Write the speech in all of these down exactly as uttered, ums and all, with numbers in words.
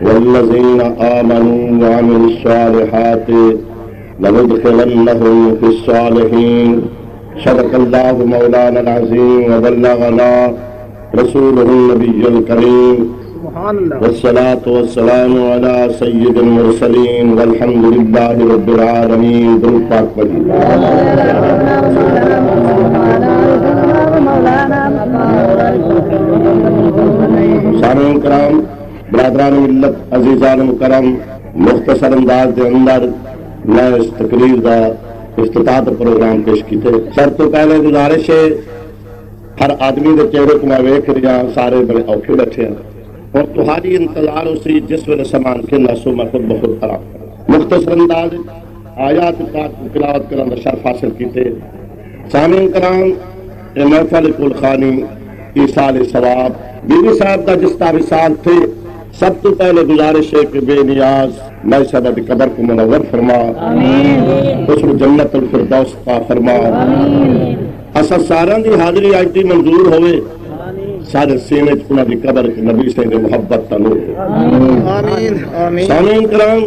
والذين آمنوا وعملوا الصالحات لندخلنهم في الصالحين. صدق الله مولانا العظيم وبلغنا رسوله النبي الكريم. سبحان اللہ۔ والصلاة والسلام على سيد المرسلين والحمد لله رب العالمين. درود پاک پڑھیے۔ سامعین کرام، برادران ملت، عزیزان مکرم، مختصر انداز دے اندر میں اس تقریر دا افتتاح دا پروگرام پیش کیتے۔ سب تو پہلے گزارش ہے، ہر آدمی دے چہرے کو میں ویکھ رہیا، سارے بڑے اوکھے بیٹھے ہیں۔ اور تہاڈی انتظار اسی جس ویلے سامان کے ناسو میں خود بخود کرا۔ مختصر انداز آیات پاک کوں تلاوت کرݨ دا شرف حاصل کیتے۔ سامعین کرام، اے محفل کل خانی، ایصال ثواب، بی بی صاحب دا جس دا وصال تھے، سب توں پہلے گزارش ہے کہ بے نیاز مائی صاحبہ دی قبر کوں منور فرما، آمین۔ اس نوں جنت الفردوس عطا فرما۔ آمین۔ اساں ساراں دی حاضری اڄ دی منظور ہووے، سارے سینے وچ انہاں دی قبر وچ نبی سائیں دی محبت دا نور ہووے۔ آمین، آمین۔ سامعین کرام،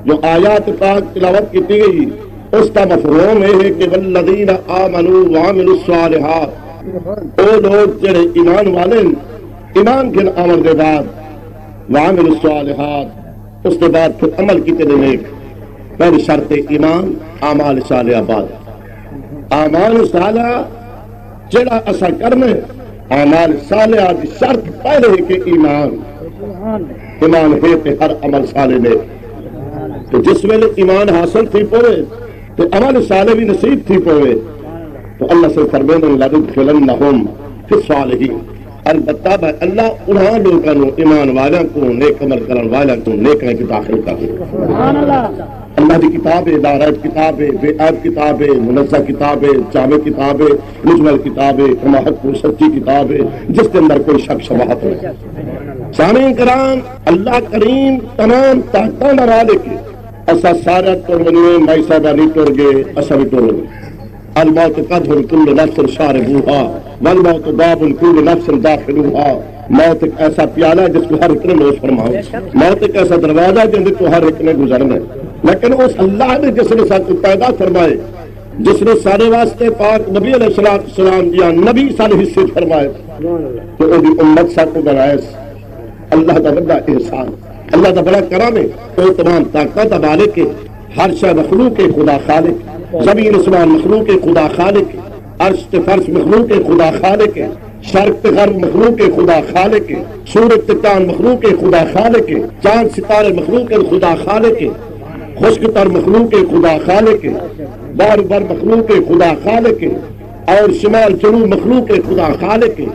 جو آیات پاک تلاوت کیتی گئی، اس دا مفہوم اے ہے کہ والذین آمنوا وعملوا الصالحات، او لوگ جڑے ایمان والے ہن، ایمان گھن آوݨ دے بعد وعملوا الصالحات، اس دے بعد پھر عمل کیتے نے نیک۔ پہلی شرط ہے ایمان، اعمال صالحہ بعد۔ اعمال صالحہ جڑا اساں کرنا ہے، اعمال صالحہ دی شرط پہلے ہے کہ ایمان، ایمان ہے تے ہر عمل صالح نے۔ تو جس ویلے ایمان حاصل تھی پوے تے عمل صالح بھی نصیب تھی پوے، تو اللہ سے فرمیندے، لَنُدْخِلَنَّهُمْ فِي الصَّالِحِينَ، البتہ میں اللہ انہاں لوکاں نوں، ایمان والیاں کوں، نیک عمل کرن والیاں کوں نیکاں وچ داخل کر دوں۔ سبحان اللہ۔ اللہ دی کتاب ہے، لا ریب کتاب ہے، بے عیب کتاب ہے، منزہ کتاب ہے، جامع کتاب ہے، مجمل کتاب ہے، کما حق و سچی کتاب ہے، جس دے اندر کوئی شک شبہت نہیں۔ سامعین کرام، اللہ کریم تمام طاقتاں دا مالک ہے۔ اساں سارے ٹر ونجے، مائی صاحبہ نہیں ٹر گئے، اساں بھی ٹر ونجے۔ الموت قدح كل نفس شاربها والموت باب كل نفس داخلها۔ موت ایک ایسا پیالہ ہے جس کو ہر ایک نے نوش فرماؤ۔ موت ایک ایسا دروازہ ہے جس کو ہر ایک نے گزرنا ہے۔ لیکن اس اللہ نے جس نے ساکوں پیدا فرمائے، جس نے سارے واسطے پاک نبی علیہ الصلوۃ والسلام دیاں نبی صالح حصے فرمائے، تو او دی امت ساکوں بنائے۔ اللہ دا وݙا احسان، اللہ دا بڑا کرم ہے۔ او تمام طاقتاں دا مالک ہے، ہر شے مخلوق ہے، خدا خالق۔ زمین اسمان مخلوق ہے، خدا خالق ہے۔ عرش تے فرش مخلوق ہے، خدا خالق ہے۔ شرق تے غرب مخلوق ہے، خدا خالق ہے۔ سورج تے چاند مخلوق ہے، خدا خالق ہے۔ چاند ستارے مخلوق ہے، خدا خالق ہے۔ خشک تر مخلوق ہے، خدا خالق ہے۔ بحر بر مخلوق ہے، خدا خالق ہے۔ اور شمال جنوب مخلوق ہے، خدا خالق ہے۔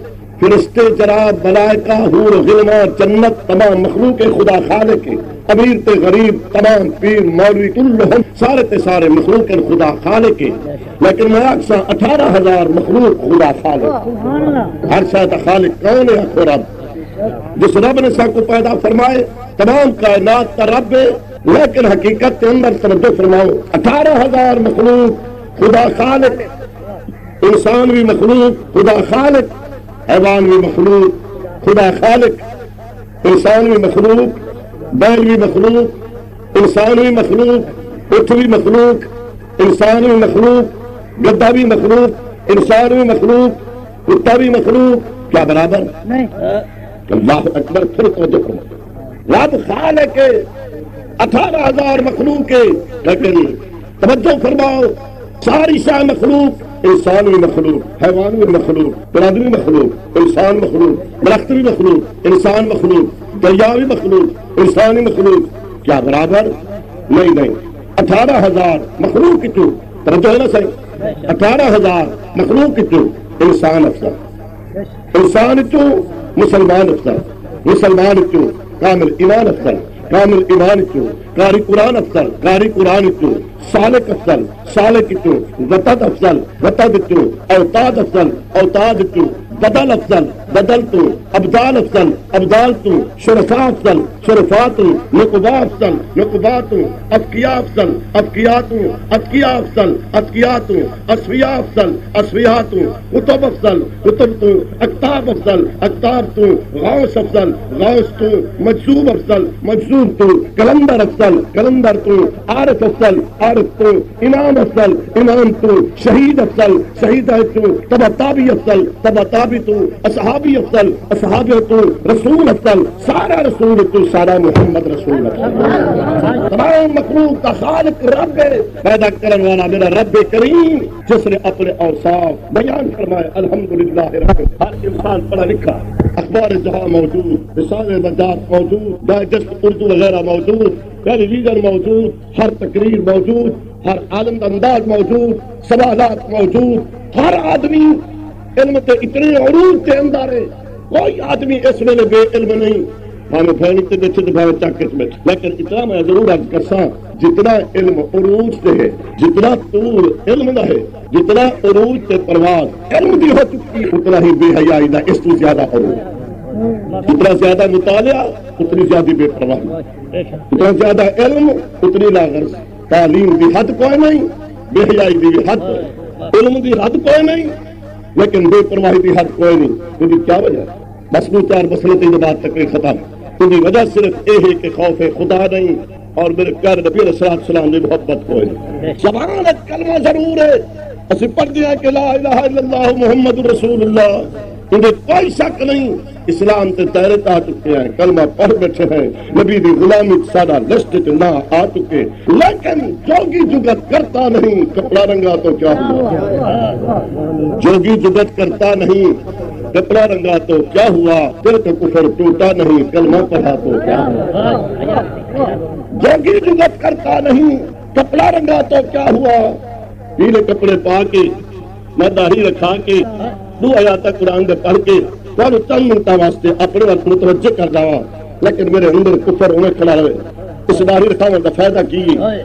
فرشتے، جراد، ملائکہ، حور و غلمان، جنت، تمام مخلوق خدا خالق ہے۔ امیر تے غریب، تمام پیر، مولوی، کلہم، سارے تے سارے مخلوق خدا خالق ہے۔ لیکن میں آکھساں، اٹھارہ ہزار مخلوق خدا خالق۔ ہر شے دا خالق کون ہے؟ آکھو رب۔ جس رب نے ساکوں پیدا فرمائے، تمام کائنات دا رب ہے، لیکن حقیقت دے اندر توجہ فرماؤ، اٹھارہ ہزار مخلوق خدا خالق، انسان وی مخلوق خدا خالق، حیوان وی مخلوق خدا خالق، انسان وی مخلوق، بیل وی مخلوق، انسان وی مخلوق، اٹھ وی مخلوق، انسان وی مخلوق، گدھا وی مخلوق، انسان وی مخلوق، کتا وی مخلوق، کیا برابر؟ نہیں۔ اللہ اکبر، پھر توجہ فرماؤ۔ رب خالق ہے، اٹھارہ ہزار مخلوق ہے، لیکن توجہ فرماؤ، ساری شے مخلوق، انسان وی مخلوق، حیوان وی مخلوق، پرند وی مخلوق، انسان مخلوق، درخت وی مخلوق، انسان مخلوق، دریا وی مخلوق، انسان وی مخلوق، کیا برابر؟ نہیں، نہیں۔ اٹھارہ ہزار مخلوق وچوں، توجہ ہے نا سائیں، اٹھارہ ہزار مخلوق وچوں انسان افضل۔ انسان وچوں مسلمان افضل، مسلمان وچوں کامل ایمان افضل، کامل ایمان وچوں قاری قرآن افضل، قاری قرآن وچوں سالک افضل، سالک وچوں وطد افضل، وطد وچوں اوتاد افضل، اوتاد وچوں بدل افضل، بدل توں، ابدال افضل، ابدال توں، شرفاء افضل، شرفاء توں، نقباء افضل، نقباء توں، اتقیاء افضل، اتقیاء توں، اتقیاء افضل، اتقیاء توں، اصفیاء افضل، اصفیاء توں، قطب افضل، قطب توں، اقطاب افضل، اقطاب توں، غوث افضل، غوث توں، مجذوب افضل، مجذوب توں، قلندر افضل، قلندر توں، عارف افضل، عارف توں، امام افضل، امام توں، شہید افضل، شہید توں، تبع تابعی افضل، تبع تابعی توں، اصحابی افضل، اصحابی توں، رسول افضل، سارا رسول توں، سارا محمد رسول افضل۔ تمام مخلوق دا خالق رب ہے، پیدا کرن والا میرا رب کریم، جس نے اپنے اوصاف بیان فرمائے۔ الحمدللہ رب، ہر انسان پڑھا لکھا، اخبار جہاں موجود، رسالے نجات موجود، ڈائجسٹ اردو وغیرہ موجود، ٹیلی ویژن موجود، ہر تقریر موجود، ہر عالم دا انداز موجود، سوالات موجود۔ ہر آدمی علم تے اتنے عروج تے اندر ہے، کوئی آدمی اس ویلے بے علم نہیں، بھاویں بھینی تے بیٹھے تے بھاویں چک اچ بیٹھے۔ لیکن اتنا میں ضرور عرض کرساں، جتنا علم عروج تے ہے، جتنا طول علم دا ہے، جتنا عروج تے پرواز علم دی ہو چکی، اتنا ہی بے حیائی دا اس توں زیادہ عروج۔ جتنا زیادہ مطالعہ، اتنی زیادہ بے پرواہی، اتنا زیادہ علم، اتنی لاغرض۔ تعلیم دی حد کوئی نہیں، بے حیائی دی بھی حد کوئی نہیں۔ علم دی حد کوئی نہیں، لیکن بے پرواہی دی حد کوئی نہیں۔ ایندی کیا وجہ ہے؟ بس ݙو چار مسئلے تے بات تقریر ختم۔ ایندی وجہ صرف اے ہے کہ خوف خدا نہیں اور میرے پیارے نبی علیہ الصلوۃ والسلام دی محبت کوئی نہیں۔ زبان وچ کلمہ ضرور ہے، اسی پڑھدے ہیں کہ لا الہ الا اللہ محمد رسول اللہ، ایندے کوئی شک نہیں، اسلام تے دائرے تے آ چکے ہیں، کلمہ پڑھ بیٹھے ہیں، نبی دی غلامی سارا لسٹ وچ نہ آ چکے، لیکن جوگی جگت کرتا نہیں، کپڑا رنگا تو کیا ہوا؟ جوگی جگت کرتا نہیں، کپڑا رنگا تو کیا ہوا؟ دل کا کفر ٹوٹا نہیں، کلمہ پڑھا تو کیا ہوا؟ جوگی جگت کرتا نہیں، کپڑا رنگا تو کیا ہوا؟ پیلے کپڑے پا کے، میں داڑھی رکھا کے، ݙو آیاتاں قرآن دے پڑھ کے، تہاݙے چند منٹاں واسطے اپݨے ول متوجہ کر ݙاواں، لیکن میرے اندر کفر اونویں کھڑا رہے۔ اس داڑھی رکھاوݨ دا فائدہ کی ہے؟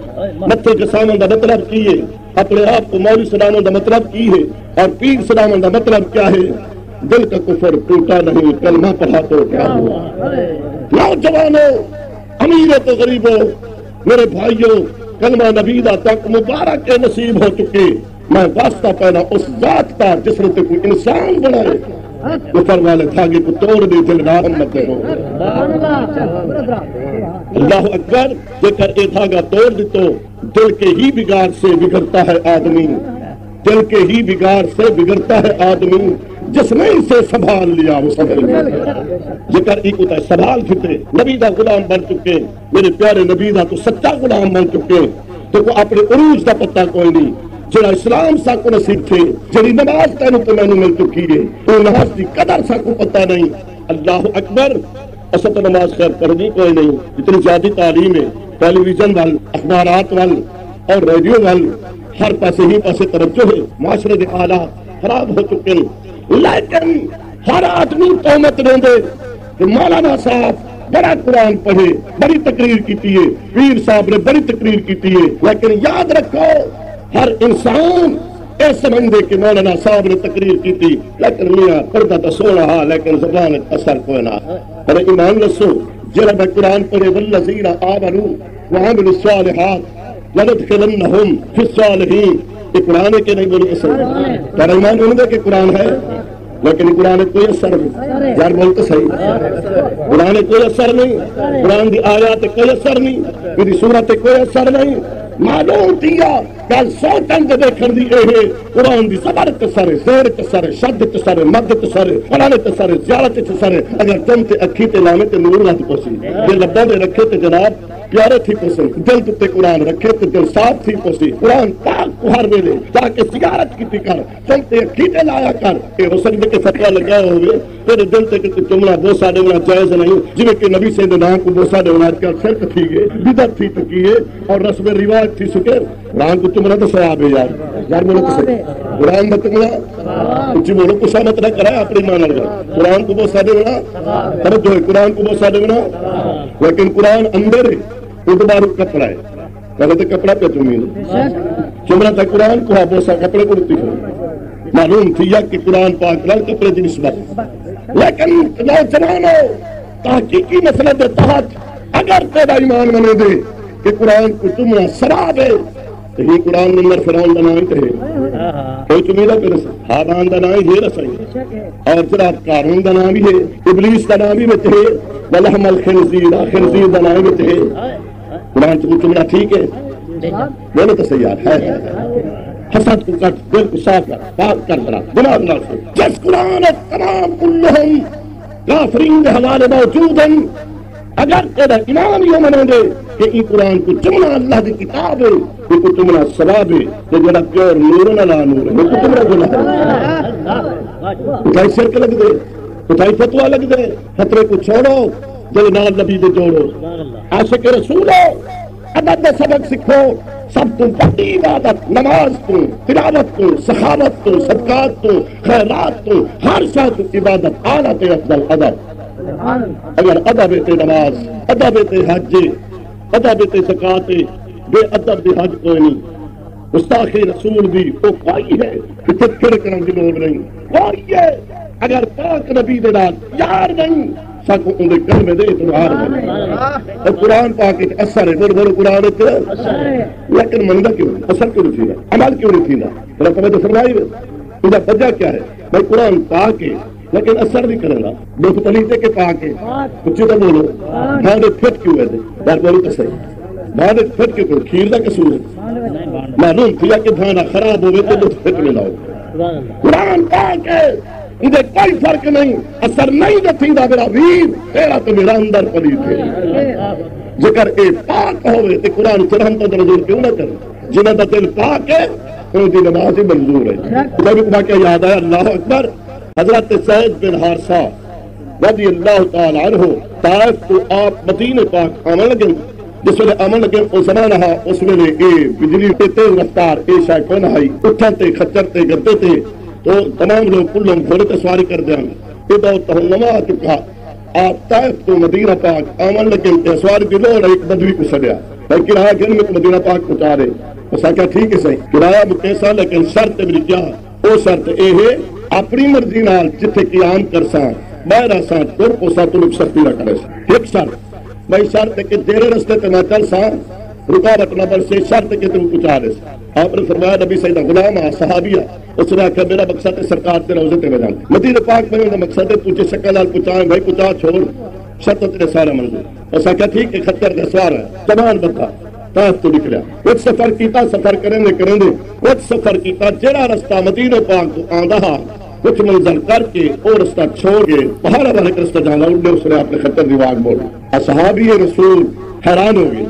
متھے گھساوݨ دا مطلب کی ہے؟ اپݨے آپ کو مولوی سݙاوݨ دا مطلب کی ہے؟ اور پیر سݙاوݨ دا مطلب کیا ہے؟ دل کا کفر ٹوٹا نہیں، کلمہ پڑھا تو کیا ہوا؟ نوجوانوں، امیروں تو غریبوں، میرے بھائیوں، کلمہ نبی دا تک مبارک نصیب ہو چکے۔ میں واسطہ پینا اس ذات دا جس نے تیکوں انسان بݨائے۔ کفر والے دھاڳے کوں توڑ ݙے، دل راہ محمد دے ہو۔ اللہ اکبر۔ جے کر اے دھاڳا توڑ ݙتو، دل کے ہی بگاڑ سے بگڑتا ہے آدمی، دل کے ہی بگاڑ سے بگڑتا ہے آدمی، جس نے اسے سنبھال لیا وہ سنبھل گیا۔ جے کر ایکوں تاں سنبھال گھدے، نبی دا غلام بݨ چکے، میرے پیارے نبی دا توں سچا غلام بݨ چکے، تیکوں اپݨے عروج دا پتہ کوئی نہیں۔ جیڑھا اسلام ساکوں نصیب تھئے، جیڑھی نماز تینوں تے مینوں مل چکی ہے، او نماز دی قدر ساکوں پتہ نہیں۔ اللہ اکبر۔ اساں تاں نماز خیر پڑھدی کوئی نہیں، اتنی زیادہ تعلیم ہے، ٹیلی ویژن ول، اخبارات ول اور ریڈیو ول، ہر پاسے ہی پاسے توجہ ہے۔ معاشرے دے حالات خراب ہو چکے ہیں، لیکن ہر آدمی تہمت ݙیندے کہ مولانا صاحب بڑا قرآن پڑھے، بڑی تقریر کیتی ہے، پیر صاحب نے بڑی تقریر کیتی ہے، لیکن یاد رکھو، ہر انسان اے سمجھدے کہ مولانا صاحب نے تقریر کیتی، لیکن میاں پڑھدا تاں سوہݨا ہا، لیکن زبان وچ اثر کوئی نہ۔ پر ایمان ݙسو، جیڑھا میں قرآن پڑھے، والذین آمنوا وعملوا الصالحات لندخلنہم فی الصالحین، اے قرآن ہے کہ نہیں؟ بولو تو صحیح۔ تیݙا ایمان ہوندے کہ قرآن ہے؟ لیکن قرآن کوئی اثر نہیں۔ یار، بول تو صحیح۔ قرآن کوئی اثر نہیں، قرآن دی آیات کوئی اثر نہیں، ایندی سورت کوئی اثر نہیں۔ معلوم تھیا، ڳالھ سوچݨ تے ݙیکھݨ دی اے ہے۔ قرآن دی زبر تے اثر ہے، زیر تے اثر ہے، شد تے اثر ہے، مد تے اثر ہے، پڑھݨ تے اثر ہے، زیارت تے اثر ہے۔ اگر چم تے اکھی تے لاویں تے نور ودھ پوسی، جے لباں تے رکھے تے جناب پیارے تھی پوسن، دل تے قرآن رکھے تے دل صاف تھی پوسی۔ قرآن پاک کوں ہر ویلے جا کے زیارت کیتی کر، چم تے اکھی تے لایا کر۔ اے ہو سڳدے کہ فتویٰ لڳا ہووے، تیݙے دل تے کہ جملہ بوسہ ݙیوݨا جائز نہیں، جیویں کہ نبی سئیں دے ناں کوں بوسہ ݙیوݨا اڄ کل شرک تھی ڳئے، بدعت تھی چکی ہے اور رسم رواج تھی چکے۔ قرآن کوں چمݨا تاں ثواب ہے یار۔ یار بولو تو صحیح۔ قرآن دا چمݨا، اچی بولو، غصہ مت نہ کرے اپݨی ماں نال۔ قرآن کوں بوسہ ݙیوݨا، توجہ ہے، قرآن کوں بوسہ ݙیوݨا، لیکن قرآن اندر ہے، او تاں ٻاہروں کپڑا ہے۔ پہلے تے کپڑا پیا چمی۔ چمڑا تے قرآن کوں ہا، بوسہ کپڑے کوں ݙتی کھڑے۔ معلوم تھیا کہ قرآن پاک نال کپڑے دی نسبت۔ لیکن نوجوانو، تحقیقی مسئلے دے تحت اگر تیرا ایمان منے دے کہ قرآن کو چومنا ثواب ہے، تو ہی قرآن دے اندر فرعون دا نام ہی تے ہے۔ کوئی چومی دا پھر ہامان دا نام ہی ہے رسائی۔ اور جناب قارون دا نام بھی ہے، ابلیس دا نام بھی وچ ہے، ولحم الخنزیر، خنزیر دا نام وچ ہے۔ قرآن چ چومنا ٹھیک ہے؟ بولو تو صحیح یار، ہے، ہے، ہے۔ حسد کو کٹ، دل کو صاف کر، پاک کر، ذرا دماغ نال سوچ۔ جس قرآن تمام کلہم کافرین دے حوالے موجود ہیں۔ اگر تیرا ایمان یہ منے دے کہ یہ قرآن کو چومنا اللہ دی کتاب ہے، یہ کو چومنا ثواب ہے، تو جڑا پیور نور نہ لا نور ہے، یہ کو چومنا گناہ ہے۔ اتھائی شرک لگ دے، اتھائی فتوا لگ دے، خطرے کو چھوڑو، دل نال نبی دے جوڑو۔ عاشق رسول ہو، ادب دا سبق سکھو۔ سب تو وڈی عبادت نماز تو، تلاوت تو، سخاوت تو، صدقات تو، خیرات تو، ہر شے تو عبادت اعلیٰ تے افضل ادب۔ اگر ادب تے نماز، ادب تے حج، ادب تے زکوٰۃ، بے ادب دے حج کوئی نہیں۔ گستاخی رسول دی او کوئی ہے، فکر کرن دی لوڑ نہیں۔ کوئی ہے اگر پاک نبی دے نال یار نہیں، ساکوں اوندے کلمے دے اعتبار نہیں۔ او قرآن پاک اچ اثر ہے، بول بول قرآن اچ۔ لیکن مندا کیوں نہیں؟ اثر کیوں نہیں تھیندا؟ عمل کیوں نہیں تھیندا؟ ذرا توجہ فرمائی وے۔ ایندا وجہ کیا ہے؟ بھائی قرآن پاک ہے، لیکن اثر نہیں کریندا۔ ݙکھ پلیتے کہ پاک ہے؟ اچی تے بولو۔ بھانڈے پھٹ کیوں ہے؟ یار بولو تو صحیح۔ بھانڈے پھٹ کیوں؟ کھیر دا قصور ہے؟ معلوم تھیا کہ بھانڈا خراب ہوے تے ݙکھ پھٹ ویندا ہوے۔ قرآن پاک ہے، ایندے کوئی فرق نہیں، اثر نہیں ݙے تھیندا۔ میرا ویر، تیرا تے میرا اندر پلیت ہے۔ جیکر اے پاک ہوے تے قرآن چ رحمتاں دا نزول کیوں نہ کرے؟ جنہاں دا دل پاک ہے، انہاں دی نماز ہی منظور ہے۔ میں بھی واقعہ یاد آیا، اللہ اکبر۔ حضرت زید بن حارثہ رضی اللہ تعالی عنہ طائف تو آپ مدینے پاک آون لگے۔ جس ویلے آون لگے، او زمانہ ہا، اس ویلے اے بجلی تے تیز رفتار اے شے کوئی نہ ہئی۔ اٹھاں تے، خچر تے، گدے تے، تو تمام لوگ کلوں گھوڑے تے سواری کر دیاں۔ اے دور تہوں نواں آ چکا۔ آپ طائف تو مدینہ پاک آون لگے تے سواری دی لوڑ ہے، ایک بدوی کو سڈیا، بھائی کرایہ گھن میں کو مدینہ پاک پہنچا دے۔ اس آکھیا ٹھیک ہے سائیں، کرایہ مکیسا، لیکن شرط میری کیا؟ او شرط اے ہے، اپنی مرضی نال جتھے قیام کرساں، ٻاہر آساں، تر پوساں، توں سختی نہ کریساں۔ ہک شرط، بھئی شرط ہے کہ جیڑھے رستے تے میں چلساں، رکاوٹ نہ بݨسے، شرط ہے کہ توں پہنچا ݙیساں۔ آپ نے فرمایا، نبی سائیں دا غلام آ، صحابی آ، اس نے آکھیا، میرا مقصد ہے سرکار دے روضے تے ونڄݨ۔ مدینے پاک ونڄݨ دا مقصد ہے تجھے شکل نال پہنچائیں، بھائی پہنچا چھوڑ، شرط تیرے سارے منظور۔ اس آکھیا، ٹھیک ہے، خچر تے سوار ہے، جوان بندہ۔ طائف توں نکلیا۔ کجھ سفر کیتا، سفر کریندے کریندے کجھ سفر کیتا، جیڑھا رستہ مدینے پاک توں آندا ہا، کجھ منزل کر کے او رستہ چھوڑ کے پہاڑاں والے رستہ جاندا، اݙے اس نے اپݨے خچر دی واگ موڑی۔ اصحابی رسول حیران ہو ڳئے،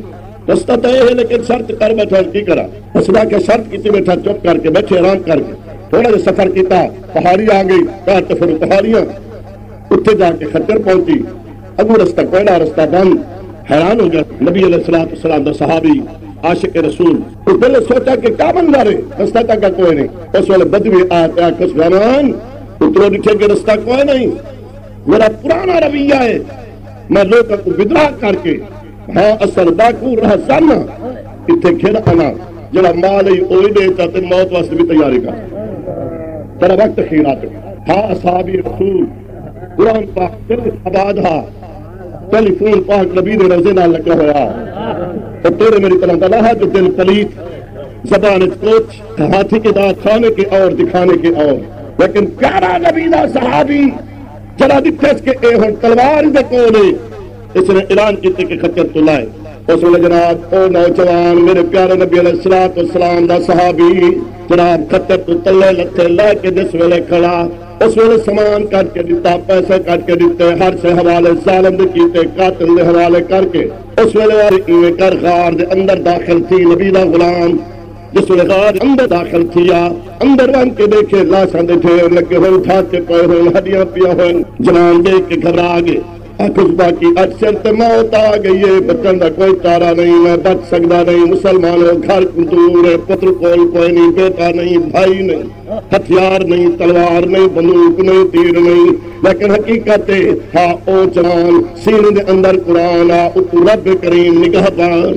رستہ تاں اے ہے لیکن شرط کر ٻیٹھا، کی کراں؟ اس نے آکھیا، شرط کیتی ٻیٹھا، چپ کر کے ٻیٹھے، آرام کر کے تھوڑا جہا سفر کیتا، پہاڑی آ ڳئی، کار تے پھر پہاڑیاں۔ اتھے جا کے خچر پہنچی، اڳوں رستہ کوئنہ، رستہ بند۔ حیران ہو گیا نبی علیہ الصلوۃ والسلام دا صحابی عاشق رسول۔ اس دل سوچا کہ کیا منظر ہے، رستہ تک کوئی نہیں۔ اس ویلے بدوی آ تے آکھس، جوان، اترو ݙٹھے کہ رستہ کوئی نہیں۔ میرا پرانا رویہ ہے، میں لوکاں کوں بدلا کر کے، ہاں، اصل ڈاکو رہزن ہاں، اتھے گھن آنا، جیڑھا مال ہئی او ہی ݙے تے موت واسطے بھی تیاری کر۔ تیرا وقت اخیر آ چکا۔ ہاں، اصحابی رسول، قرآن پاک دل آباد ہا، ٹیلی فون پاک نبی دے روضے نال لگا ہویا۔ تے تیرے میری طرح دا نہ ہا جو دل پلیت، زبان اچ کچھ، ہاتھی کے دانت کھانے کے اور دکھانے کے اور، لیکن پیارا نبی دا صحابی جڑا ݙٹھس کہ اے ہݨ تلوار دے کول ہے، اس نے اعلان کیتے کہ خچر توں لہہ۔ اس ویلے جناب او نوجوان، میرے پیارے نبی علیہ الصلوۃ والسلام دا صحابی، جناب خچر توں تلے لتھے، لہہ کے جس ویلے کھڑا، اس ویلے سامان کڈھ کے ݙتا، پیسے کڈھ کے ݙتے، ہر شے حوالے ظالم دے کیتے، قاتل دے حوالے کر کے اس ویلے آ ایویں کر غار دے اندر داخل تھی۔ نبی دا غلام جس ویلے غار اندر داخل تھیا، اندر ونڄ کے ݙیکھے لاشاں دے ڈھیر لڳے ہوئے، ڈھانچے پئے ہوئے، ہݙیاں پیاں ہوئے۔ جوان ݙیکھ کے گھبرا ڳئے۔ آکھس، باقی اڄ سر تے موت آ ڳئی ہے، بچݨ دا کوئی چارہ نہیں، میں بچ سڳدا نہیں۔ مسلمانو، گھر کوں دور ہے، پتر کول کوئی نہیں، بیٹا نہیں، بھائی نہیں، ہتھیار نہیں، تلوار نہیں، بندوق نہیں، تیر نہیں، لیکن حقیقت ہے، ہا او جوان، سینے دے اندر قرآن آ، اتوں رب کریم نگہبان۔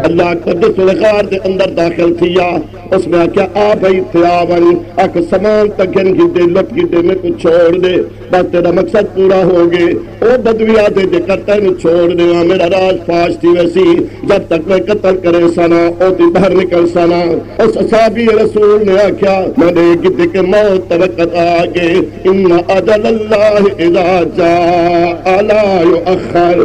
اللہ اکبر، جس ویلے غار دے اندر داخل تھیا، اس نے آکھیا، آ بھئی، اتھے آ ونڄ، آکھ سامان تاں گھن گھدے، لٹ گھدے، میکوں چھوڑ ݙے، بس تیݙا مقصد پورا ہو ڳئے۔ او بدوی آہدے، جیکر تینوں چھوڑ ݙیواں، میݙا راز فاش تھی ویسی، جب تک میں قتل کریساں نا، او توں ٻاہر نکلساں نا۔ اس اصحابی رسول نے آکھیا، میں ݙیکھ گھدی کہ موت دا وقت آ ڳئے، ان اجل اللہ اذا جاء لا یؤخر،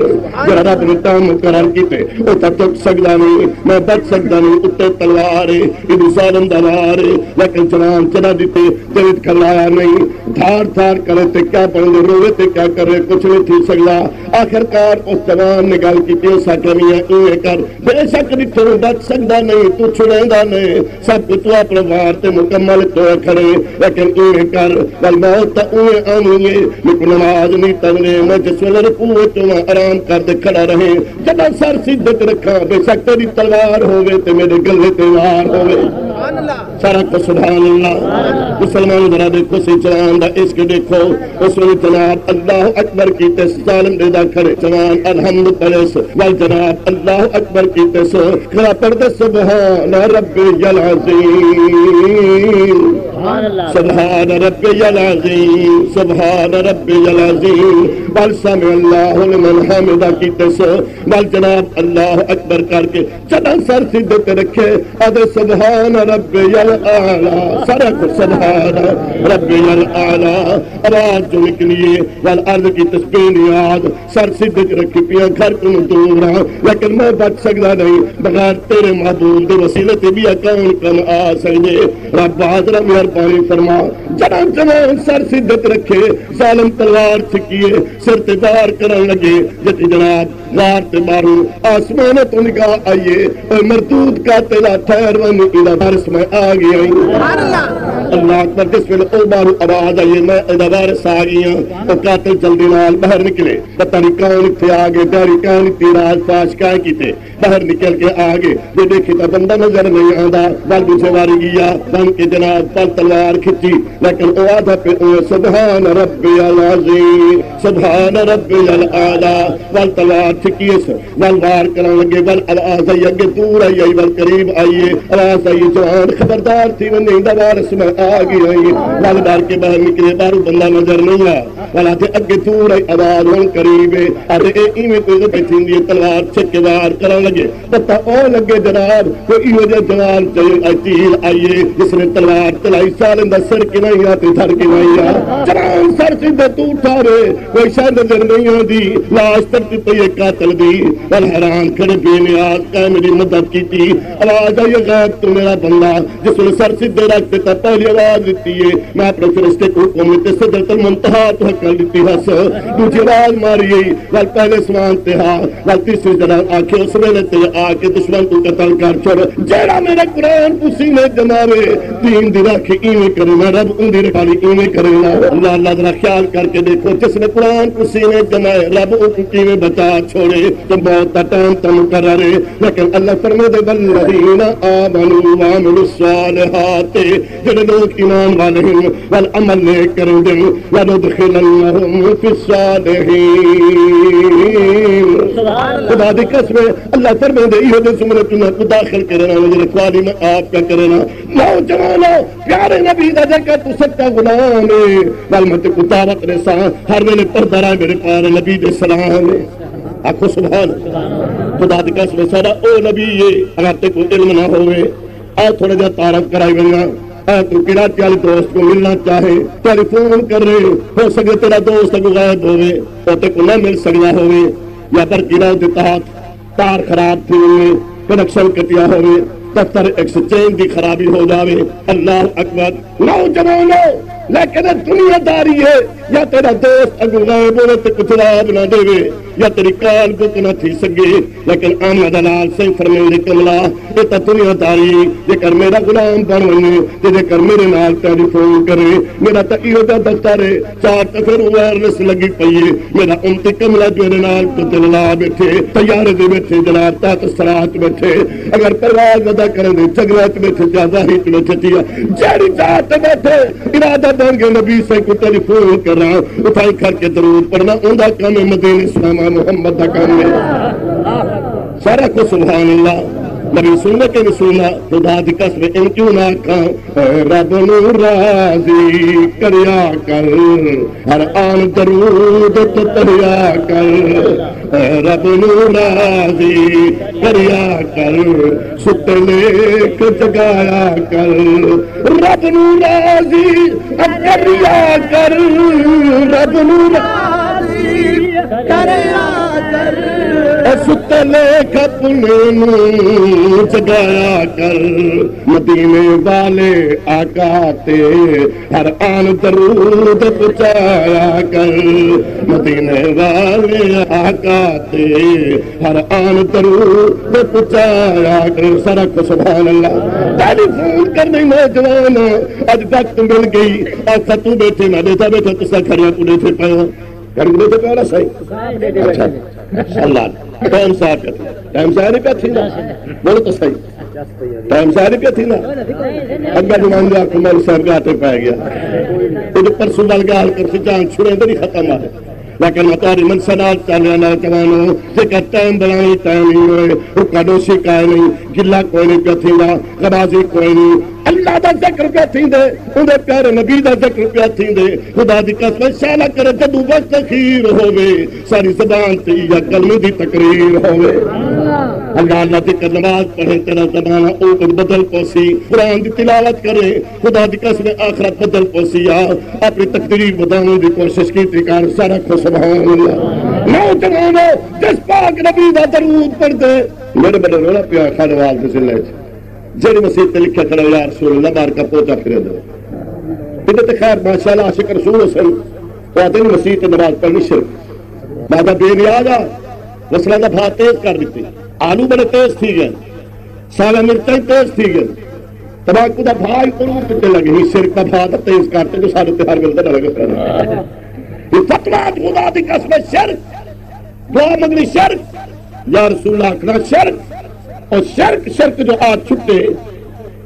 جیڑھا رب نے ٹائم مقرر کیتے، او تاں چک سڳدا نہیں، میں بچ سڳدا نہیں، اتے تلوار ہے، ایݙو ظالم دا وار ہے، لیکن جوان جݙاں ݙتے، دل وچ گھبرایا نہیں، دھاڑ دھاڑ کرے تے کیا بݨدے، رووے تے کیا کرے، کچھ نہیں تھی سڳدا۔ آخر کار اس جوان نے ڳالھ کیتی، اس آکھیا، میاں، ایویں کر، بے شک ݙٹھے بچ سڳدا نہیں، توں چھڑیندا نہیں، سب کجھ توں اپݨے وار تے مکمل توڑ کھڑے، لیکن ایویں کر، ول موت تاں اوویں آوݨی ہے، میکوں نماز نہیں پڑھݨی، میں جس ویلے رکوع وچ ہوواں آرام کر تے کھڑا رہیں، جݙاں سر سیدھے تے رکھاں، بے شک تیݙی تلوار ہووے تے میݙے گلے تے وار ہووے۔ سارا کو سبحان اللہ۔ مسلمان ذرا ݙیکھو سی، جوان دا عشق ݙیکھو۔ اس ویلے جناب اللہ اکبر کیتے، ظالم ݙیہدا کھڑے، جوان الحمد پڑھیس، ول جناب اللہ اکبر کیتے سو کھڑا پڑھدے، سبحان ربی العظیم، سبحان ربی العظیم، سبحان ربی العظیم، ول سمع اللہ لمن حمدہ کیتے سو، ول جناب اللہ اکبر کر کے جݙاں سر سیدھے تے رکھے، آہدے، سبحان ربی الاعلی، سارا کچھ سبحان ربی الاعلی، آواز جو نکلی ہے، ول عرض کیتس، بے نیاز، سر سیدھے تے رکھی پیاں، گھر کنوں دور ہاں، لیکن میں بچ سڳدا نہیں، بغیر تیݙے محبوب دے وسیلے تے ٻیا کون کم آ سڳدے؟ رب حاضر مہربانی فرما۔ جݙاں جوان سر سیدھے تے رکھے، ظالم تلوار چھکی ہے، سر تے وار کرݨ لڳے، جتی جناب وار تے ٻاہروں آسمان توں نگاہ آئی ہے، اوئے مردود قاتلا، ٹھہر ونڄ، ایندا وارث میں آ ڳیا ہاں۔ اللہ اکبر، جس ویلے او ٻاہروں آواز آئی ہے، میں ایندا وارث آ ڳیا ہاں، او قاتل جلدی نال ٻاہر نکلے، پتہ نہیں کون اتھے آ ڳئے، ݙیہاڑی کائنی تی، راز فاش کائیں کیتے، ٻاہر نکل کے آ ڳئے، جے ݙیکھے تاں بندہ نظر نہیں آندا، ول ݙوجھے واری ڳیا، ونڄ کے جناب ول تلوار کھچی، لیکن او آہدا پئے، اوئے، سبحان ربی العظیم، سبحان ربی الاعلی، ول تلوار چھکیس، ول وار کرݨ لڳے، ول آواز آئی، اڳے دور آئی، آئی ول قریب آئی ہے، آواز آئی، جوان خبردار تھی ونڄ، ایندا وارث میں آ ڳیا ہاں۔ ول ݙر کے ٻاہر نکلے، ٻاہروں بندہ نظر نہیں آیا، ول آہدے اڳے دور آئی آواز، ہݨ قریب ہے، آہدے اے ایویں کوئی ذبح تھیندی ہے، تلوار چھک کے وار کرݨ لڳے، پتہ او لڳے جناب، کوئی ایہو جہا جوان چاہے اچیل آئیے، جس نے تلوار چلائی، ظالم دا سر کنائیا تے دھڑ کنائیا۔ جوان سر سیدھے توں اٹھا رہے، کوئی شے نظر نہیں آندی، لاش تڑپدی پئی ہے قاتل دی۔ ول حیران کھڑے، بے نیاز کائیں میری مدد کیتی۔ آواز آئی، غیب تو میرا بندہ، جس نے سر سیدھے رکھ دیتا، پہلی آواز دیتی ہے، میں اپݨے فرشتے کوں حکم ݙتے، سدرۃ المنتہیٰ توں ہکل ݙتی ہس۔ ݙوجھی آواز ماری، ول پہلے سوان تے ہا، ول تیسری جناب آکھے، اس ویلے تے آ کے دشمن کوں قتل کر چھوڑ۔ جیڑھا میرے قرآن کوں سینے جماوے، دین دی راکھی ایویں کرینا، رب اوندی رکھوالی ایویں کرینا۔ اللہ، اللہ ذرا خیال کر کے ݙیکھو، جس نے قرآن کوں سینے جمائے، رب اونکوں کیویں بچا چھوڑے۔ تے موت دا ٹائم تاں مقرر ہے، لیکن اللہ فرمیندے، والذین آمنوا وعملوا الصالحات، جڑے لوگ ایمان والے ہیں، ول عمل نیک کریندے ہیں، لندخلنہم فی الصالحین۔ خدا دی قسم ہے، اللہ فرمیندے، ایہو جے زمرے چ انہاں کوں داخل کرینا، جڑے خوالی میں آپ کا کرینا۔ نوجوانو، پیارے نبی دا جیکر توں سچا غلام ہے، ول میں تیکوں دعوت ݙیساں، ہر ویلے پڑھدا رہ میرے پیارے نبی دے سلام ہے۔ آکھو سبحان اللہ۔ خدا دی قسم ہے، ساݙا او نبی ہے، اگر تیکوں علم نہ ہووے، آ تھوڑا جہا تعارف کرائی ونڄاں۔ اے توں کراچی والے دوست کوں ملݨا چاہے، ٹیلی فون کرے، ہو سڳے تیݙا دوست اڳوں غائب ہووے، او تیکوں نہ مل سڳدا ہووے، یا برقی راہ دے تحت تار خراب تھی ونڄے، کنکشن کٹیا ہووے، دفتر ایکسچینج دی خرابی ہو جاوے۔ اللہ اکبر۔ نوجوانو، لیکن اے دنیا داری ہے، یا تیݙا دوست اڳوں غائب ہووے تے کجھ جواب نہ ݙیوے، یا تیݙی کال بک نہ تھی سڳے، لیکن احمد لال سئیں فرمیندے، کملا، اے تاں دنیا داری ہے، جیکر میرا غلام بݨ ونڄے تے جیکر میرے نال ٹیلی فون کرے، میرا تاں ایہو جہا دفتر ہے، چار تے پھر وائرلیس لڳی پئی ہے، میرا امتی کملا جو میرے نال تے دل لا ٻیٹھے، طیارے دے ٻیٹھے، جناب، تحت ثری تے ٻیٹھے، اگر پرواز ودا کریں دے جنگلاں تے ٻیٹھے، یا واہی تے ٻیٹھے، یا جیڑھی جاہ تے ٻیٹھے، ارادہ بݨ ڳئے نبی سئیں کوں ٹیلی فون کراں، اتھائیں کھڑ کے درود پڑھݨا اوندا کم ہے، مدینے ساواں محمد دا کم ہے۔ سارا کجھ سبحان اللہ۔ نبی سننا کہ نہیں سننا؟ خدا دی قسم، ان کیوں نہ آکھاں، اے رب نو راضی کریا کر، ہر آن درود تے پڑھیا کر، اے رب نو راضی کریا کر، ستے لیکھ جگایا کر، رب نو راضی کریا کر، رب نو راضی کریا کر، اے ستے لیکھ اپنے نو جگایا کر، مدینے والے آقا تے ہر آن درود پچایا کر، مدینے والے آقا تے ہر آن درود پچایا کر۔ سارا کو سبحان اللہ۔ ٹیلی فون کرنے نوجوان، اج وقت مل گئی، آقا تو بیٹھے، میں بیٹھا، بیٹھا، تسا گھڑیاں کو دیکھے پایا، گھڑی کو دیکھے پایا نا صحیح؟ اچھا، اللہ، ٹائم ضائع پیا تھی، ٹائم ضائع نہیں پیا تھی نا؟ بولو تو صحیح۔ ٹائم ضائع نہیں پیا تھی نا؟ اگا نمائندہ آکھو مولوی صاحب گاٹے پی گیا۔ اے جو پرسوں ول گالھ کرسی، جان چھڑے تے نہیں ختم آ۔ لیکن میں تہاݙی منشا نال چل رہا، نوجوانو، جیکر ٹائم بݨاوݨی ٹائم ہی ہوئے، حقہ ݙوشی کائے نہیں، گلہ کوئی نہیں پیا تھیندا، غمازی کوئی نہیں۔ اللہ دا ذکر پیا تھیندے، اوندے پیارے نبی دا ذکر پیا تھیندے۔ خدا دی قسم، شالا کرے جدوں وقت اخیر ہووے، ساری زبان تے ایہا کلمے دی تقریر ہووے۔ اللہ، اللہ ذکر، نماز پڑھے، تیرا زمانہ او کجھ بدل پوسی۔ قرآن دی تلاوت کرے، خدا دی قسم، آخرت بدل پوسی آ۔ اپݨی تقدیر بدلݨ دی کوشش کیتی کر، سارا کو سبحان اللہ۔ نوجوانو، جس پاک نبی دا درود پڑھدے، میݙے بڑے رولا پیا خانوال دے ضلع وچ۔ جیڑھی مسیت تے لکھیا کھڑا، یا رسول اللہ، ٻاہر کا پوچا پھرے دے۔ تے خیر، ماشاءاللہ، عاشق رسول حسن، او آہدے مسیت تے نماز پڑھݨی شرک۔ بابا بے نیاز آ، وصلاں دا بھا تیز کر ݙتی، آلو بڑے تیز تھی ڳئے، سالا مرچاں ہی تیز تھی ڳئے، تماکو دا بھا ہی ترو کتے لڳے، ہی شرک دا بھا دا تیز کر تے جو ساݙے تے ہر ویلے دا لڳا کھڑا۔ یہ فتویٰ خدا دی قسم، شرک، دعا منگنی شرک، یا رسول اللہ آکھݨا شرک، او شرک، شرک جو آ چھٹے۔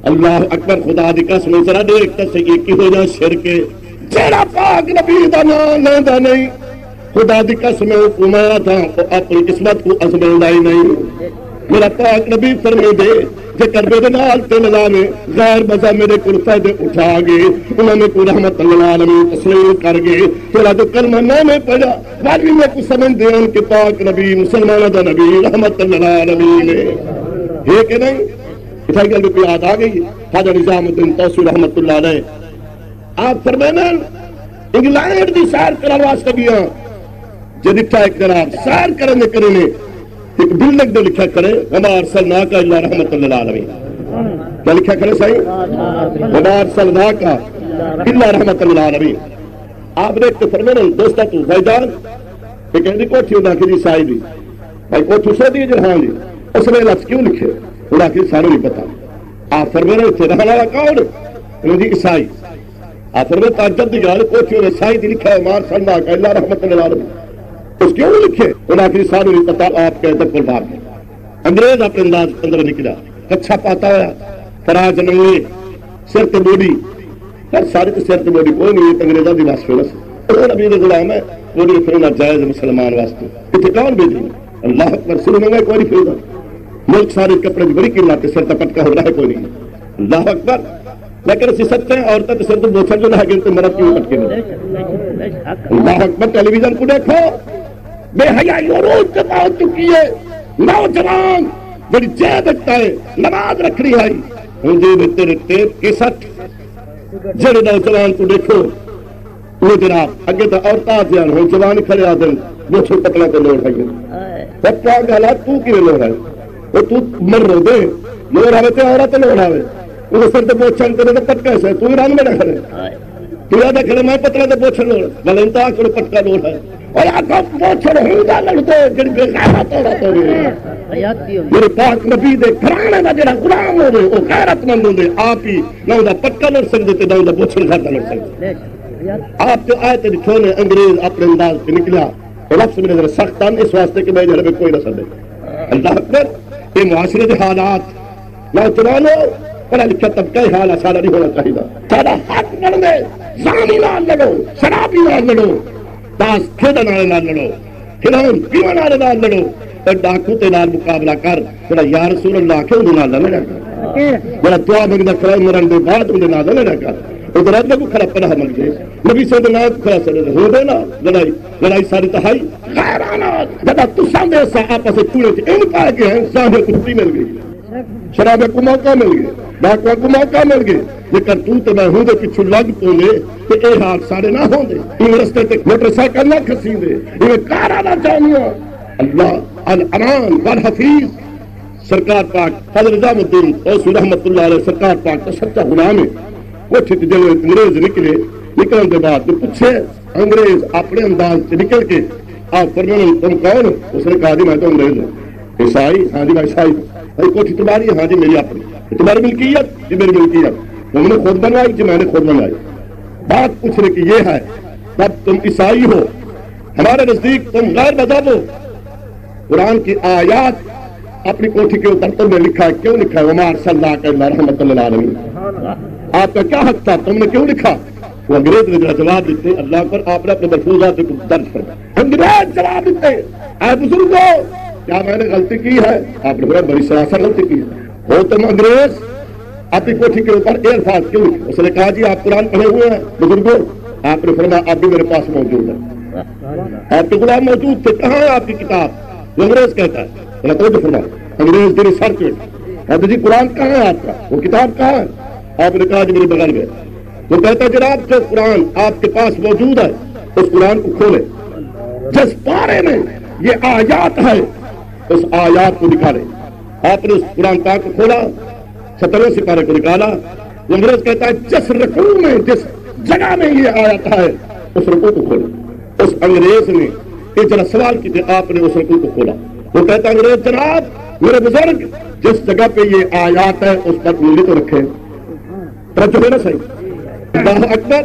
اللہ اکبر، خدا دی قسم، ذرا ݙیکھ تاں صحیح، کیہو جا شرک ہے؟ جیڑھا پاک نبی دا ناں لیندا نہیں، خدا دی قسم ہے، او کوں میں آکھاں، او اپݨی قسمت کوں ازمیندا ہی نہیں۔ میرا پاک نبی فرمیندے، جیکر میݙے نال تل لاویں، غیر مزہ میݙے کول فائدے اٹھا ڳئے، انہاں میکوں رحمت للعالمین تسلیم کر ڳئے۔ تیرا جو کلمہ نہ میں پڑھا، ول وی میکوں سمجھ ݙیون کہ پاک نبی، مسلماناں دا نبی، رحمت للعالمین ہے۔ ہے کہ نہیں؟ اتھاں گل میکوں یاد آ ڳئی، خواجہ نظام الدین طوسی رحمت اللہ علیہ آپ فرمیندن، انگلینڈ دی سیر کرݨ واسطے ڳیاں، جے ݙٹھا ہک جناب سیر کرݨ دے کرینے ہک بلڈنگ تے لکھیا کھڑے، وما ارسلناک الا رحمت للعالمین۔ کیا لکھیا کھڑے سائیں؟ وما ارسلناک الا رحمت للعالمین۔ آپ ݙیکھ تے فرمیندن، دوستاں کوں، بھائی جان، ہک ایندی کوٹھی، انہاں آکھیا جی عیسائی دی۔ بھائی کوٹھی سودھی ہے؟ جی ہاں جی۔ اس نے لفظ کیوں لکھے؟ انہاں آکھیا سانوں نہیں پتہ۔ آپ فرمیندن، اتھے رہݨ والا کون؟ انہاں جی عیسائی۔ آپ فرمیندن، تعجب دی ڳالھ، کوٹھی تے عیسائی دی لکھا ہے، وما ارسلناک الا رحمت للعالمین۔ اس کیوں نہیں لکھے؟ انہاں آکھیا سانوں نہیں پتہ، آپ کے دکل باہر گئے۔ انگریز اپݨے انداز اندر نکلا، کچھا پاتا ہویا، فراز ننگے، سر تے ٻوݙی، پر سارے تے سر تے ٻوݙی کوئی نہیں، یہ تے انگریزاں دی وصف ہے نا۔ او نبی دے غلام ہے، ٻوݙی رکھݨا جائز مسلمان واسطے۔ اتھے کون بھیجے؟ اللہ اکبر، سر ننگا کوئی نہیں پھردا۔ ملک سارے کپڑے دی بڑی قیمت ہے، سر تے پٹکا ہو رہا ہے کوئی نہیں۔ اللہ اکبر۔ لیکن اسی سچے ہیں، عورتاں تے سر تے بوچھڑ جو نہ گن تے مرد کیوں پٹکے نہیں؟ اللہ اکبر، ٹیلی ویژن کو دیکھو، بے حیائی عروج تے پہنچ چکی ہے۔ نوجوان جڑی جیب وچ ہے، نماز رکھنی ہے، ہن جیب وچ تیرے ٹیپ کیسٹ۔ جڑے نوجوان کو دیکھو، وہ جناب، اگے تاں عورتاں آہدیاں ہن، ہن جوان کھڑے آہدن، بوچھڑ پٹکا تے لوڑ ہے۔ پٹکا گالا تو کیویں لوڑ ہے؟ او توں مر رو دے، لوڑ آوے تے عورت لوڑ آوے۔ او سر تے بوچھڑ تے تے پٹکا ہے، توں رنگ میں کھڑے۔ توں یاد کھڑے، میں پتلا تے بوچھڑ لوڑ، بھلے انتا آکھڑ پٹکا لوڑ ہے۔ اور آکھو بوچھڑ ہوں دا لڑ دے، جڑی بے غیرت عورت ہوے۔ میرے پاک نبی دے گھرانے دا جڑا غلام ہوے، او غیرت مند ہوندے، آپ ہی نہ اوندا پٹکا لڑ سکدے تے نہ اوندا بوچھڑ گھر دا لڑ سکدے۔ آپ جو آیت ݙٹھو نے، انگریز اپݨے انداز تے نکلیا، او لفظ میرے ذرا سخت ہن، اس واسطے کہ میں جھڑے کوئی نہ سݙے۔ اللہ اکبر۔ اے معاشرے دے حالات، نوجوانو، پڑھا لکھا طبقہ، اے حال ساݙا نہیں ہونا چاہیدا۔ ساݙا حق بݨدے، زانی نال لڑو، شرابی نال لڑو، تاش کھیݙݨ والے نال لڑو، کھلون پیوݨ والے نال لڑو، تے ڈاکو تے نال مقابلہ کر، جڑا یا رسول اللہ آکھے، اوندے نال نہ لڑیا کر۔ جڑا دعا منگدا کھڑا ہے مرن دے بعد، اوندے نال نہ لڑیا کر۔ او تے رب دے کوں کھڑا پناہ منگدے، نبی صلی اللہ علیہ وسلم کھڑا سڑے، ہوندے نہ لڑائی، لڑائی ساری تہائی خیرانہ۔ جدا تساں دے سا آپس وچ کوڑے چ ان پائے گئے ہیں، ظاہر کشتی مل گئی، شراب کو موقع مل گئے، ڈاکواں کو موقع مل گئے۔ جے کرتوت میں ہوندے پچھوں لگ پوندے تے اے حال سارے نہ ہوندے۔ ایویں رستے تے موٹر سائیکل نہ کھسیندے، ایویں کاراں نہ جاندیاں۔ اللہ الامان والحفیظ سرکار پاک، حضرت نظام الدین اوسی رحمۃ اللہ علیہ سرکار پاک دا سچا غلام ہے۔ کوٹھی تے جلے انگریز نکلے، نکلن دے بعد تو پوچھے، انگریز اپنے انداز سے نکل کے آپ فرمانے، "تم کون ہو؟" اس نے کہا، "جی میں تو انگریز ہوں۔" "عیسائی؟" "ہاں جی میں عیسائی ہوں۔" "بھائی کوٹھی تمہاری ہے؟" "ہاں جی میری اپنی۔" "تمہاری ملکیت؟" "جی میری ملکیت۔" "تم نے خود بنوائی؟" "جی میں نے خود بنوائی۔" بات پوچھنے کی یہ ہے، جب تم عیسائی ہو، ہمارے نزدیک تم غیر مذہب ہو، قرآن کی آیات اپنی کوٹھی کے اوپر تم نے لکھا ہے، کیوں لکھا ہے؟ "وما ارسلناک الا رحمۃ للعالمین۔" آپ کا کیا حق تھا؟ تم نے کیوں لکھا؟ وہ انگریز نے جڑا جواب دیتے، اللہ پر آپ نے اپنے ملفوظات کو درج فرمایا۔ انگریز جواب دیتے، "اے بزرگو، کیا میں نے غلطی کی ہے؟" آپ نے فرمایا، "بڑی سراسر غلطی کی ہے۔" ہو تم انگریز، اپنی کوٹھی کے اوپر اے الفاظ کیوں لکھے؟ اس نے کہا، "جی آپ قرآن پڑھے ہوئے ہیں بزرگو؟" آپ نے فرمایا، "آپ بھی میرے پاس موجود ہے۔" آپ کے غلام موجود تھے، "کہاں ہے آپ کی کتاب؟" وہ انگریز کہتا ہے، ذرا توجہ فرما، انگریز دی ریسرچ میں کہتے، "جی قرآن کہاں ہے آپ کا؟ وہ کتاب کہاں ہے؟" آپ نے کہا، "جی میرے بغل میں۔" وہ کہتا ہے، "جناب جو قرآن آپ کے پاس موجود ہے، اس قرآن کو کھولے، جس پارے میں یہ آیات ہے، اس آیات کو نکالے۔" آپ نے اس قرآن پاک کو کھولا، سترویں سپارے کو نکالا۔ وہ انگریز کہتا ہے، "جس رکوع میں، جس جگہ میں یہ آیت ہے، اس رکوع کو کھولو۔" اس انگریز نے یہ جڑا سوال کیتے، آپ نے اس رکوع کو کھولا۔ وہ کہتا ہے، "انگریز جناب، میرے بزرگ، جس جگہ پہ یہ آیات ہے، اس پر انگلی تو رکھے۔" توجہ ہے نا صحیح؟ اللہ اکبر۔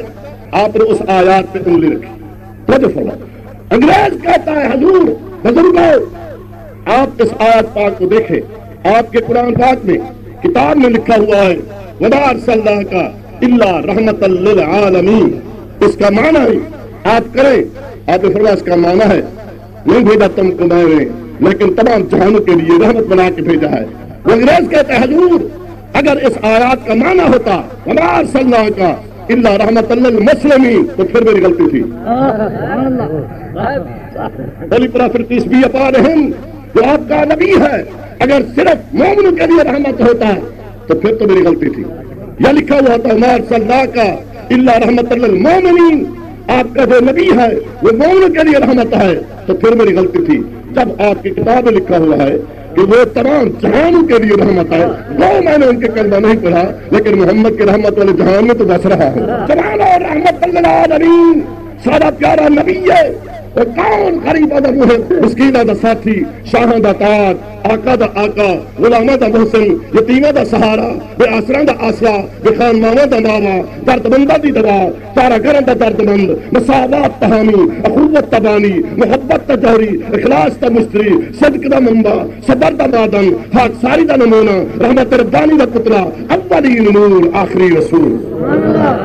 آپ نے اس آیات پہ انگلی رکھی۔ توجہ فرمائیں۔ انگریز کہتا ہے، "حضور، بزرگو، آپ اس آیت پاک کو دیکھیں، آپ کے قرآن پاک میں، کتاب میں لکھا ہوا ہے، وما ارسلناک الا رحمۃ للعالمین۔" اس کا معنی ہے، آپ کریں، آپ نے فرمایا، "اس کا معنی ہے، نہیں بھیجا تم کو میں نے، لیکن تمام جہانوں کے لیے رحمت بنا کے بھیجا ہے۔" وہ انگریز کہتا ہے، "حضور، اگر اس آیات کا معنی ہوتا، وما ارسلناک الا رحمۃ للمسلمین، تو پھر میری غلطی تھی۔" Holy Prophet, peace be upon him, جو آپ کا نبی ہے، اگر صرف مومنوں کے لیے رحمت ہوتا تو پھر تو میری غلطی تھی۔ یا لکھا ہوا تھا، "وما ارسلناک الا رحمۃ للمؤمنین"، آپ کا جو نبی ہے وہ مومنوں کے لیے رحمت ہے، تو پھر میری غلطی تھی۔ جب آپ کی کتاب میں لکھا ہوا ہے کہ وہ تمام جہانوں کے لیے رحمت ہے، وہ میں نے ان کے کلمہ نہیں پڑھا، لیکن محمد کے رحمت والے جہان میں تو بس رہا ہوں۔ جوانو، رحمت للعالمین، سارا پیارا نبی ہے۔ وہ کون غریباں دا محب، مسکیناں دا ساتھی، شاہاں دا تاج، آقا دا آقا، غلاماں دا محسن، یتیماں دا سہارا، بے آسراں دا آسرا، بے خان ماواں دا ماوا، درد منداں دی دوا، چارہ گراں دا درد مند، مساوات دا حامی، اخوت دا بانی، محبت دا جوہری، اخلاص دا مشتری، صدق دا منبع، صبر دا معدن، خاکساری دا نمونہ، رحمت ربانی دا پتلا، اولین نور، آخری رسول۔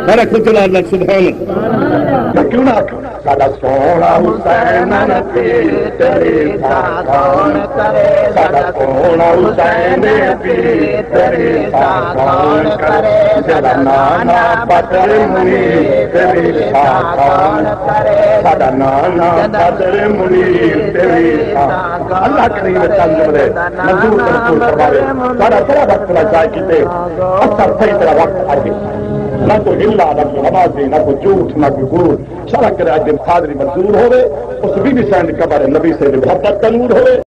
ذرا کھل جلال نال سبحان اللہ۔ میں کیوں نہ آکھاں؟ ساݙا سوہݨا حسین پیر تیݙی ساہ کون کرے؟ ساݙا سوہݨا حسین پیر تیݙی ساہ کون کرے؟ جیڑھا نانا بدر منیر تیݙی ساہ کون کرے؟ ساݙا نانا بدر منیر تیݙی ساہ۔ اللہ کریم اے چند جملے منظور قبول فرماوے۔ ساݙا بڑا وقت دا ضائع کیتے، اساں صحیح طرح وقت آئے۔ نہ کوئی حلا، نہ کوئی نمازی، نہ کوئی جھوٹ، نہ کوئی گھوٹ۔ شرع کرے اڄ دن حاضری منظور ہووے، اس بی بی سائیں دی قبر نبی سائیں دی محبت دا نور ہووے۔